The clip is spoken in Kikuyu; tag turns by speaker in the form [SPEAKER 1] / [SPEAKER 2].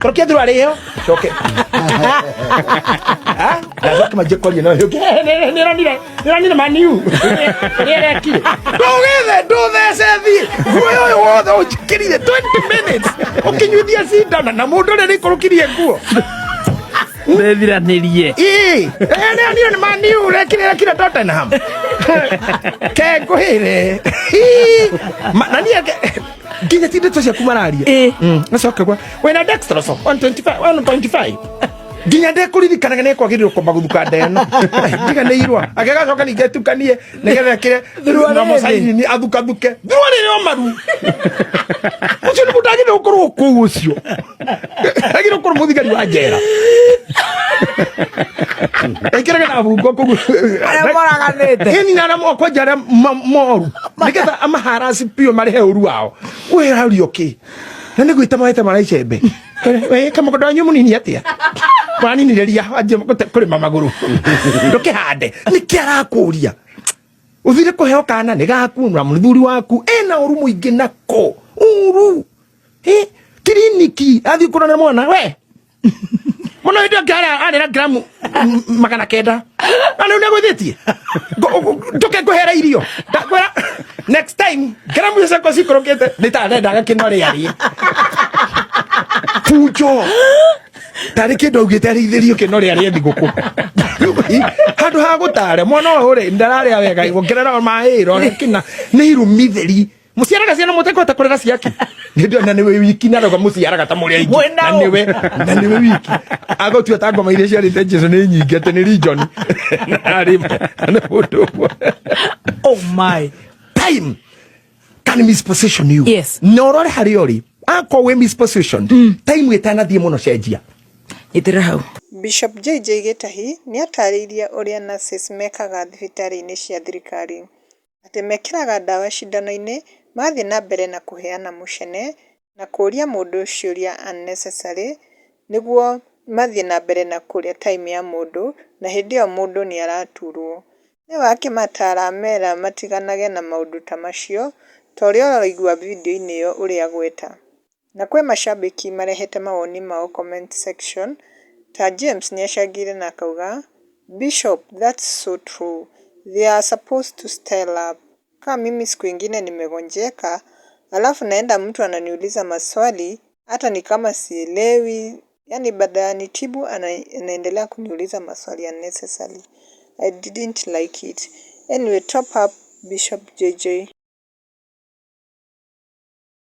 [SPEAKER 1] Korokia thurwari ĩyo coke. Ah, na coke manjie kwaria no yũke. Nĩronire, nĩronire maniu. Ũrĩa arekire. Ndũgĩthe, ndũthece thiĩ. Guoya ũyũ wothe ũnjĩkĩrire 20 minutes. Ũkĩnyuithia cindano na mũndũ ũrĩa nĩikũrũkirie nguo.
[SPEAKER 2] Ndethiranĩrie.
[SPEAKER 1] Ĩĩ, nĩronire nĩ maniu ũrekire rekire Tottenham. Kengũhĩre. Na niĩ nginya ti ndeto ciaku mararia.
[SPEAKER 2] Ĩĩ.
[SPEAKER 1] Gacoke gwa wĩna dextrose 125 1.5 nginya ndekũririkanaga nĩ kwagĩrĩirwo kwamba gũthuka nda ĩno ndiganĩirwo agĩgacoka ningĩ atukanie nĩgetha ekĩre
[SPEAKER 2] Thurua
[SPEAKER 1] na
[SPEAKER 2] rĩrĩ.
[SPEAKER 1] mũcaini athukathuke thurua rĩrĩ o maru ũcio nĩ mũndũ agĩrĩirwo gũkorwo kũu ũcio agĩrĩirwo gũkorwo mũthigari wa njera ekĩraga na bungo kũu
[SPEAKER 2] Arĩa moraganĩte.
[SPEAKER 1] ĩni na arĩa mokwanja arĩa moru nĩgetha amaharasi biũ marĩhe ũru wao wĩrario kĩ na nĩ gwĩta mahete maraicembe kamũgũnda wanyu mũnini atĩa waninire wanjie kũrĩma magũrũ ndũkĩhande nĩkĩ arakũria ũthire kũheo kana nĩ gaku na mũthuri waku ena ũru mũingĩ nako ũru Eh, kiriniki athiĩ kũrora mwana we mũno hĩndĩ ĩyo arĩ na gramu 900 na rĩu nĩagũithĩtie ndũke ngũhere irio ndakwĩra next time gramu icio ciakwa cikũrũkĩte nĩ ta ndendaga kĩno rĩarĩe punjo tarĩ kĩndũ augĩte arĩithĩrio kĩno rĩarĩe thigũkũ handũ ha gũtare mwana ũyũ rĩ ndararĩa wega ongerera maĩ rora kĩna nĩ irumi theri muciaraga ciana mutekũhota kũrera ciake nĩ na nĩwe wiki na roga muciaraga ta mũrĩ aingĩ
[SPEAKER 2] Mwĩ
[SPEAKER 1] na
[SPEAKER 2] nao.
[SPEAKER 1] nĩwe na nĩwe wiki agũtua ta ngoma iria ciarĩte Jesu nĩ nyingĩ atĩ nĩ region na arĩ nĩ mũndũ ũmwe
[SPEAKER 2] Oh my.
[SPEAKER 1] Time can misposition you.
[SPEAKER 2] Yes.
[SPEAKER 1] Na ũrore harĩa ũrĩ akorwo wĩ mispositioned time ĩtanathiĩ mũno cenjia.
[SPEAKER 2] Nyitĩrĩra hau.
[SPEAKER 3] Bishop JJ Gĩtahi nĩatarĩirie ũrĩa nurses mekaga thibitarĩ-inĩ cia thirikari. Atĩ mekĩraga ndawa cindano-inĩ, magathiĩ na mbere na kũheana mũcene na kũria mũndũ ciũria unnecessary nĩguo mathiĩ na mbere na kũrĩa time ya mũndũ na hĩndĩ ĩyo mũndũ nĩ araturwo. Nĩwe akĩmataara amera matiganage na maũndũ ta macio ta ũrĩa ũraigua video-inĩ ĩyo ũrĩa agweta. Na kwĩ macambĩki marehete mawoni mao comment section, ta James nĩacangĩire na akauga, Bishop that's so true, they are supposed to style up, ka mimi siku ingine nimegonjeka alafu naenda mtu ananiuliza maswali hata ni kama sielewi, yani badala ya anitibu anaendelea kuniuliza maswali unnecessary, I didn't like it. Anyway top up Bishop JJ.